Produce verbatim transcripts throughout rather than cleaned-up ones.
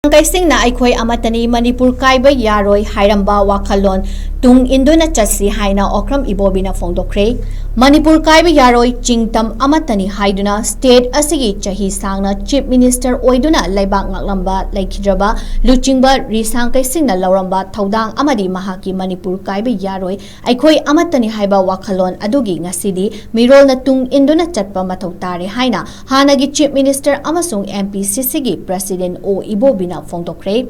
ꯀꯩꯁꯤꯡꯅ ꯑꯩꯈꯣꯏ ꯑꯃꯠꯇꯅꯤ, ꯃꯅꯤꯄꯨꯔ ꯀꯥꯏꯕ ꯌꯥꯔꯣꯏ ꯍꯥꯏꯔꯝꯕ ꯋꯥꯈꯜꯂꯣꯟ ꯇꯨꯡ ꯏꯟꯗꯨꯅ ꯆꯠꯁꯤ ꯍꯥꯏꯅ ꯑꯣꯀ꯭ꯔꯝ ꯏꯕꯣꯕꯤꯅ ꯐꯣꯡꯗꯣꯛꯈ꯭ꯔꯦ꯫ ꯃꯅꯤꯄꯨꯔ ꯀꯥꯏꯕ ꯌꯥꯔꯣꯏ, ꯆꯤꯡꯇꯝ ꯑꯃꯠꯇꯅꯤ ꯍꯥꯏꯗꯨꯅ state ꯑꯁꯤꯒꯤ ꯆꯍꯤ ꯁꯥꯡꯅ Chief Minister ꯑꯣꯏꯗꯨꯅ ꯂꯩꯕꯥꯛ ꯉꯥꯛꯂꯝꯕ ꯂꯩꯈꯤꯗ꯭ꯔꯕ ꯂꯨꯆꯤꯡꯕ ꯔꯤꯁꯥꯡ ꯀꯩꯁꯤꯡꯅ ꯂꯧꯔꯝꯕ ꯊꯧꯗꯥꯡ ꯑꯃꯗꯤ ꯃꯍꯥꯛꯀꯤ ꯃꯅꯤꯄꯨꯔ ꯀꯥꯏꯕ ꯌꯥꯔꯣꯏ, ꯑꯩꯈꯣꯏ ꯑꯃꯠꯇꯅꯤ ꯍꯥꯏꯕ ꯋꯥꯈꯜꯂꯣꯟ ꯑꯗꯨꯒꯤ ꯉꯁꯤꯗꯤ ꯃꯤꯔꯣꯜꯅ ꯇꯨꯡ ꯏꯟꯗꯨꯅ ꯆꯠꯄ ꯃꯊꯧ ꯇꯥꯔꯦ ꯍꯥꯏꯅ ꯍꯥꯟꯅꯒꯤ Chief Minister ꯑꯃꯁꯨꯡ M P C C ꯒꯤ President O ꯏꯕꯣꯕꯤꯅ ꯐꯣꯡꯗꯣꯛꯈ꯭ꯔꯦ꯫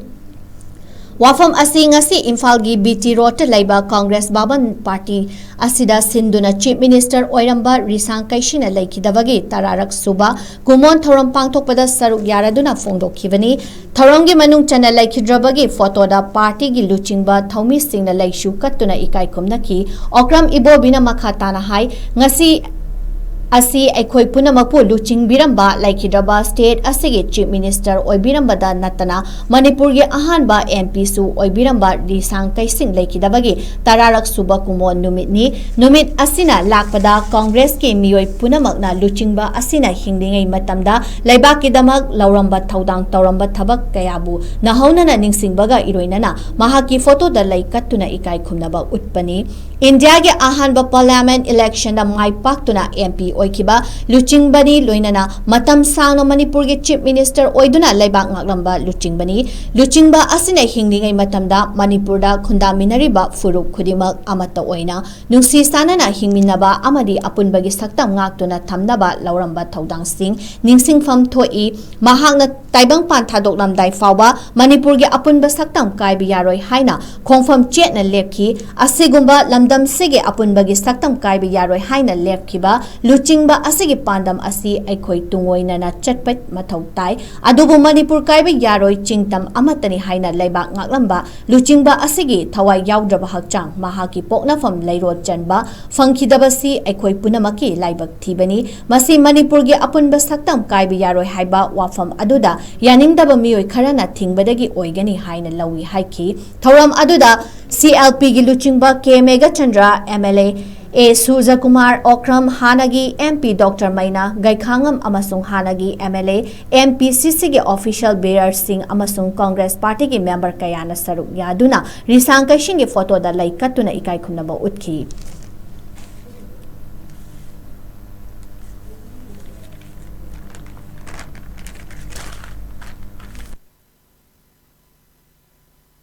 ꯋꯥꯐꯝ ꯑꯁꯤ ꯉꯁꯤ ꯏꯝꯐꯥꯜꯒꯤ B T Road ꯇ ꯂꯩꯕ Congress Bhavan Party ꯑꯁꯤꯗ ꯁꯤꯟꯗꯨꯅ Chief Minister ꯑꯣꯏꯔꯝꯕ ꯔꯤꯁꯥꯡ ꯀꯩꯁꯤꯅ ꯂꯩꯈꯤꯗꯕꯒꯤ ꯇꯔꯥꯔꯛ ꯁꯨꯕ ꯀꯨꯃꯣꯟ ꯊꯧꯔꯝ ꯄꯥꯡꯊꯣꯛꯄꯗ ꯁꯔꯨꯛ ꯌꯥꯔꯗꯨꯅ ꯐꯣꯡꯗꯣꯛꯈꯤꯕꯅꯤ꯫ ꯊꯧꯔꯝꯒꯤ ꯃꯅꯨꯡ ꯆꯟꯅ ꯂꯩꯈꯤꯗ꯭ꯔꯕꯒꯤ photo ꯗ party ꯒꯤ ꯂꯨꯆꯤꯡꯕ ꯊꯧꯃꯤꯁꯤꯡꯅ ꯂꯩꯁꯨ ꯀꯠꯇꯨꯅ ꯏꯀꯥꯏ ꯈꯨꯝꯅꯈꯤ꯫ ꯑꯣꯀ꯭ꯔꯝ ꯏꯕꯣꯕꯤꯅ ꯃꯈꯥ ꯇꯥꯅ ꯍꯥꯏ, ꯉꯁꯤ ꯑꯁꯤ ꯑꯩꯈꯣꯏ ꯄꯨꯝꯅꯃꯛꯄꯨ ꯂꯨꯆꯤꯡꯕꯤꯔꯝꯕ ꯂꯩꯈꯤꯗ꯭ꯔꯕ state ꯑꯁꯤꯒꯤ Chief Minister ꯑꯣꯏꯕꯤꯔꯝꯕꯗ ꯅꯠꯇꯅ ꯃꯅꯤꯄꯨꯔꯒꯤ ꯑꯍꯥꯟꯕ M P ꯁꯨ ꯑꯣꯏꯕꯤꯔꯝꯕ ꯔꯤꯁꯥꯡ ꯀꯩꯁꯤꯡ ꯂꯩꯈꯤꯗꯕꯒꯤ ꯇꯔꯥꯔꯛ ꯁꯨꯕ ꯀꯨꯃꯣꯟ ꯅꯨꯃꯤꯠꯅꯤ꯫ ꯅꯨꯃꯤꯠ ꯑꯁꯤꯅ ꯂꯥꯛꯄꯗ Congress ꯀꯤ ꯃꯤꯑꯣꯏ ꯄꯨꯝꯅꯃꯛꯅ ꯂꯨꯆꯤꯡꯕ ꯑꯁꯤꯅ ꯍꯤꯡꯂꯤꯉꯩ ꯃꯇꯝꯗ ꯂꯩꯕꯥꯛꯀꯤꯗꯃꯛ ꯂꯧꯔꯝꯕ ꯊꯧꯗꯥꯡ ꯇꯧꯔꯝꯕ ꯊꯕꯛ ꯀꯌꯥꯕꯨ ꯅꯧꯍꯧꯅꯅ ꯅꯤꯡꯁꯤꯡꯕꯒ ꯏꯔꯣꯏꯅꯅ ꯃꯍꯥꯛꯀꯤ photo ꯗ ꯂꯩ ꯀꯠꯇꯨꯅ ꯏꯀꯥꯏ ꯈꯨꯝꯅꯕ ꯎꯠꯄꯅꯤ꯫ ꯏꯟꯗꯤꯌꯥꯒꯤ ꯑꯍꯥꯟꯕ Parliament election ꯗ ꯃꯥꯏ ꯄꯥꯛꯇꯨꯅ M P ꯑꯣꯏꯈꯤꯕ ꯂꯨꯆꯤꯡꯕꯅꯤ, ꯂꯣꯏꯅꯅ ꯃꯇꯝ ꯁꯥꯡꯅ ꯃꯅꯤꯄꯨꯔꯒꯤ Chief Minister ꯑꯣꯏꯗꯨꯅ ꯂꯩꯕꯥꯛ ꯉꯥꯛꯂꯝꯕ ꯂꯨꯆꯤꯡꯕꯅꯤ꯫ ꯂꯨꯆꯤꯡꯕ ꯑꯁꯤꯅ ꯍꯤꯡꯂꯤꯉꯩ ꯃꯇꯝꯗ ꯃꯅꯤꯄꯨꯔꯗ ꯈꯨꯟꯗꯥꯃꯤꯟꯅꯔꯤꯕ ꯐꯨꯔꯨꯞ ꯈꯨꯗꯤꯡꯃꯛ ꯑꯃꯠꯇ ꯑꯣꯏꯅ ꯅꯨꯡꯁꯤ ꯆꯥꯟꯅꯅ ꯍꯤꯡꯃꯤꯟꯅꯕ ꯑꯃꯗꯤ ꯑꯄꯨꯟꯕꯒꯤ ꯁꯛꯇꯝ ꯉꯥꯛꯇꯨꯅ ꯊꯝꯅꯕ ꯂꯧꯔꯝꯕ ꯊꯧꯗꯥꯡꯁꯤꯡ ꯅꯤꯡꯁꯤꯡꯐꯝ ꯊꯣꯛꯏ꯫ ꯃꯍꯥꯛꯅ ꯇꯥꯏꯕꯪꯄꯥꯟ ꯊꯥꯗꯣꯛꯂꯝꯗꯥꯏ ꯐꯥꯎꯕ ꯃꯅꯤꯄꯨꯔꯒꯤ ꯑꯄꯨꯟꯕ ꯁꯛꯇꯝ ꯀꯥꯏꯕ ꯌꯥꯔꯣꯏ ꯍꯥꯏꯅ ꯈꯣꯡꯐꯝ ꯆꯦꯠꯅ ꯂꯦꯞꯈꯤ꯫ ꯑꯁꯤꯒꯨꯝꯕ ꯂꯝꯗꯝꯁꯤꯒꯤ ꯑꯄꯨꯟꯕꯒꯤ ꯁꯛꯇꯝ ꯀꯥꯏꯕ ꯌꯥꯔꯣꯏ ꯍꯥꯏꯅ ꯂꯦꯞꯈꯤꯕ ꯂꯨꯆꯤꯡꯕ ꯑꯁꯤꯒꯤ ꯄꯥꯟꯗꯝ ꯑꯁꯤ ꯑꯩꯈꯣꯏ ꯇꯨꯡꯑꯣꯏꯅꯅ ꯆꯠꯄ ꯃꯊꯧ ꯇꯥꯏ꯫ ꯑꯗꯨꯕꯨ ꯃꯅꯤꯄꯨꯔ ꯀꯥꯏꯕ ꯌꯥꯔꯣꯏ, ꯆꯤꯡꯇꯝ ꯑꯃꯠꯇꯅꯤ ꯍꯥꯏꯅ ꯂꯩꯕꯥꯛ ꯉꯥꯛꯂꯝꯕ ꯂꯨꯆꯤꯡꯕ ꯑꯁꯤꯒꯤ ꯊꯋꯥꯏ ꯌꯥꯎꯗ꯭ꯔꯕ ꯍꯛꯆꯥꯡ, ꯃꯍꯥꯛꯀꯤ ꯄꯣꯛꯅꯐꯝ ꯂꯩꯔꯣꯜ ꯆꯟꯕ ꯐꯪꯈꯤꯗꯕꯁꯤ ꯑꯩꯈꯣꯏ ꯄꯨꯝꯅꯃꯛꯀꯤ ꯂꯥꯏꯕꯛ ꯊꯤꯕꯅꯤ꯫ ꯃꯁꯤ ꯃꯅꯤꯄꯨꯔꯒꯤ ꯑꯄꯨꯟꯕ ꯁꯛꯇꯝ ꯀꯥꯏꯕ ꯌꯥꯔꯣꯏ ꯍꯥꯏꯕ ꯋꯥꯐꯝ ꯑꯗꯨꯗ ꯌꯥꯅꯤꯡꯗꯕ ꯃꯤꯑꯣꯏ ꯈꯔꯅ ꯊꯤꯡꯕꯗꯒꯤ ꯑꯣꯏꯒꯅꯤ ꯍꯥꯏꯅ ꯂꯧꯏ ꯍꯥꯏꯈꯤ꯫ ꯊꯧꯔꯝ ꯑꯗꯨꯗ C L P ꯒꯤ ꯂꯨꯆꯤꯡꯕ K Meghachandra, M L A ꯑꯦ ꯁꯨꯔꯖꯀꯨꯃꯥꯔ ꯑꯣꯀ꯭ꯔꯝ, ꯍꯥꯟꯅꯒꯤ M P Doctor ꯃꯩꯅꯥ ꯒꯩꯈꯥꯉꯝ ꯑꯃꯁꯨꯡ ꯍꯥꯟꯅꯒꯤ M L A, M P C C ꯒꯤ official bearer ꯁꯤꯡ ꯑꯃꯁꯨꯡ Congress Party ꯒꯤ member ꯀꯌꯥꯅ ꯁꯔꯨꯛ ꯌꯥꯗꯨꯅ ꯔꯤꯁꯥꯡ ꯀꯩꯁꯤꯡꯒꯤ photo ꯗ ꯂꯩ ꯀꯠꯇꯨꯅ ꯏꯀꯥꯏ ꯈꯨꯝꯅꯕ ꯎꯠꯈꯤ꯫